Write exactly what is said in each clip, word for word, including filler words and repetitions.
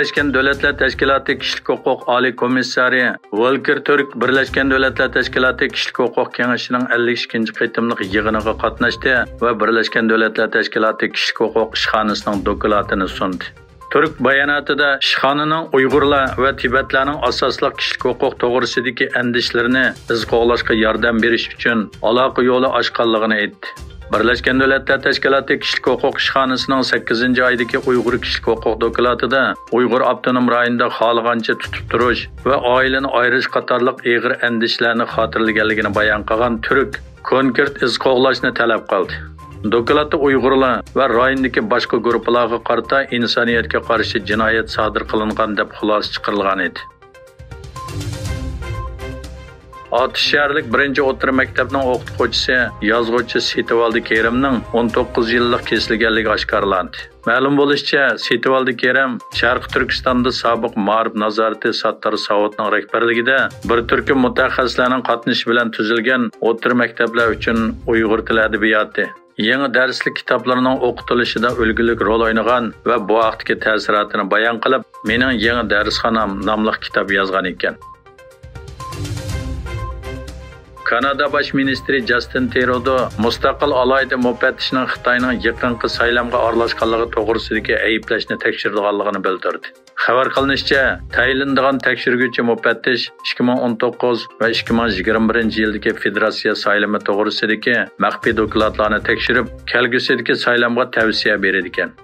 بىرلەشكەن دۆلەتلەر تەشكىلاتى كىشىلىك ھوقۇق ئالىي كومىسسارى ۋولكېر تۈرك بىرلەشكەن دۆلەتلەر تەشكىلاتى كىشىلىك ھوقۇق كېڭىشىنىڭ ئەللىك ئىككىنچى قېتىملىق يىغىنىغا قاتناشتى ۋە بىرلەشكەن دۆلەتلەر تەشكىلاتى كىشىلىك ھوقۇق ئىشخانىسىنىڭ دوكلاتىنى سۇندى. تۈرك باياناتىدا ئىشخانىنىڭ ئۇيغۇرلار ۋە تىبەتلەرنىڭ ئاساسلىق كىشىلىك ھوقۇق توغرىسىدىكى ئەندىشىلىرىنى ئىز قوغلاشقا ياردەم بېرىش ئۈچۈن ئالاقە يولى ئاچقانلىقىنى ئېيتتى. بىرلەشكەن دۆلەتلەر تەشكىلاتى كىشىلىك ھوقۇق ئىشخانىسىنىڭ سەككىزىنچى ئايدىكى ئۇيغۇر كىشىلىك ھوقۇق دوكلاتىدا ئۇيغۇر ئاپتونوم رايونىدا خالىغانچە تۇتۇپ تۇرۇش ۋە ئائىلىنى ئايرىش قاتارلىق ئېغىر ئەندىشىلەرنى خاتىرىلىگەنلىكىنى بايان قىلغان تۈرك كونكرېت ئىز قوغلاشنى تەلەپ قىلدى. دوكلاتتا ئۇيغۇرلار ۋە رايوندىكى باشقا گۇرۇپپىلارغا قارىتا ئىنسانىيەتكە قارشى جىنايەت سادىر قىلىنغان دەپ خۇلاسە چىقىرىلغان ئىدى. ئاتۇش شەھەرلىك بىرىنچى ئوتتۇرا مەكتەپنىڭ ئوقۇتقۇچىسى، يازغۇچى سېتىۋالدى كېرەمنىڭ ئون توققۇز يىللىق كېسىلگەنلىكى ئاشكارىلاندى. مەلۇم بولۇشىچە، سېتىۋالدى كېرەم شەرقىي تۈركىستاندا سابىق مائارىپ نازارىتى ساتتار ساۋۇتنىڭ رەھبەرلىكىدە بىر تۈركۈم مۇتەخەسسىسلەرنىڭ قاتنىشىشى بىلەن تۈزۈلگەن ئوتتۇرا مەكتەپلەر ئۈچۈن ئۇيغۇر تىلى ئەدەبىياتى، يېڭى دەرسلىك كىتابلىرىنىڭ ئوقۇتۇلۇشىدا ئۈلگىلىك رول ئوينىغان ۋە بۇ ھەقتىكى تەسىراتىنى بايان قىلىپ، مېنىڭ يېڭى دەرسخانام ناملىق كىتاب يازغان ئىكەن. كانادا باش مىنىستىرى جاستىن تېرۇدو مۇستەقىل ئالاھىدە مۇپەتتىشنىڭ خىتاينىڭ يېقىنقى سايلامغا ئارىلاشقانلىقى توغرىسىدىكى ئەيىبلەشنى تەكشۈرىدىغانلىقىنى بىلدۈردى. خەۋەر قىلىنىشىچە، تەيىنلىنىدىغان تەكشۈرگۈچى مۇپەتتىش ئىككى مىڭ ئون توققۇز ۋە ئىككى مىڭ يىگىرمە بىرىنچى يىلدىكى فېدېراتسىيە سايلىمى توغرىسىدىكى مەخپىي دوكلاتلارنى تەكشۈرۈپ، كەلگۈسىدىكى سايلامغا تەۋسىيە بېرىدىكەن.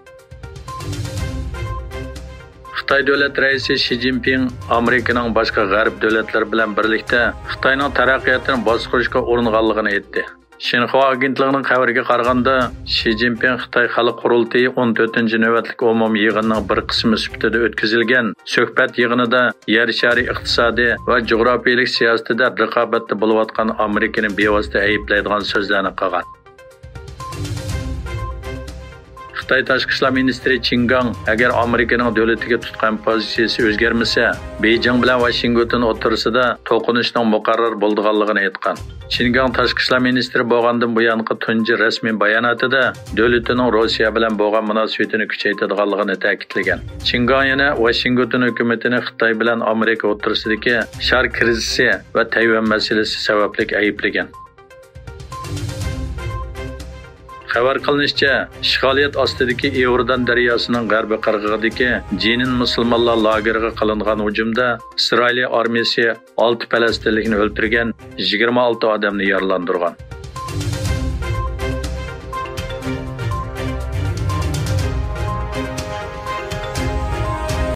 خىتاي دۆلەت رەئىسى شى جىنپىڭ ئامېرىكىنىڭ باشقا غەرب دۆلەتلىرى بىلەن بىرلىكتە خىتاينىڭ تەرەققىياتىنى باستۇرۇشقا ئۇرۇنغانلىقىنى ئېيتتى. شىنخۇا ئاگېنتلىقىنىڭ خەۋىرىگە قارىغاندا، شى جىنپىڭ خىتاي خەلق قۇرۇلتىيى ئون تۆتىنچى نۆۋەتلىك ئومۇمىي يىغىنىنىڭ بىر قىسمى سۈپىتىدە ئۆتكۈزۈلگەن سۆھبەت يىغىنىدا يەر شارى ئىقتىسادىي ۋە جۇغراپىيىلىك سىياسىتىدە رىقابەتتە بولۇۋاتقان ئامېرىكىنى بىۋاسىتە ئەيىبلەيدىغان سۆزلەرنى قىلغان. خىتاي تاشقى ئىشلار مىنىستىرى چىن گاڭ، ئەگەر ئامېرىكىنىڭ دۆلىتىگە تۇتقان پوزىتسىيىسى ئۆزگەرمىسە، بېيجىڭ بىلەن ۋاشىنگتون ئوتتۇرىسىدا توقۇنۇشنىڭ مۇقەررەر بولىدىغانلىقىنى ئېيتقان. چىن گاڭ تاشقى ئىشلار مىنىستىرى بولغاندىن بۇيانقى تۇنجى رەسمىي باياناتىدا دۆلىتىنىڭ روسىيە بىلەن بولغان مۇناسىۋىتىنى كۈچەيتىدىغانلىقىنى تەكىتلىگەن. چىن گاڭ يەنە ۋاشىنگتون ھۆكۈمىتىنى خىتاي بىلەن ئامېرىكا ئوتتۇرىسىدىكى شار كىرىزىسى ۋە تەيۋەن مەسىلىسى سەۋەبلىك ئەيىبلىگەن. خەۋەر قىلىنىشىچە، ئىشغالىيەت ئاستىدىكى ئىئوردان دەرياسىنىڭ غەربىي قىرغىقىدىكى جېنىن مۇسۇلمانلار لاگېرىغا قىلىنغان ھۇجۇمدا ئىسرائىلىي ئارمىيىسى ئالتە پەلەستىنلىكنى ئۆلتۈرگەن، يىگىرمە ئالتە ئادەمنى يارىلاندۇرغان.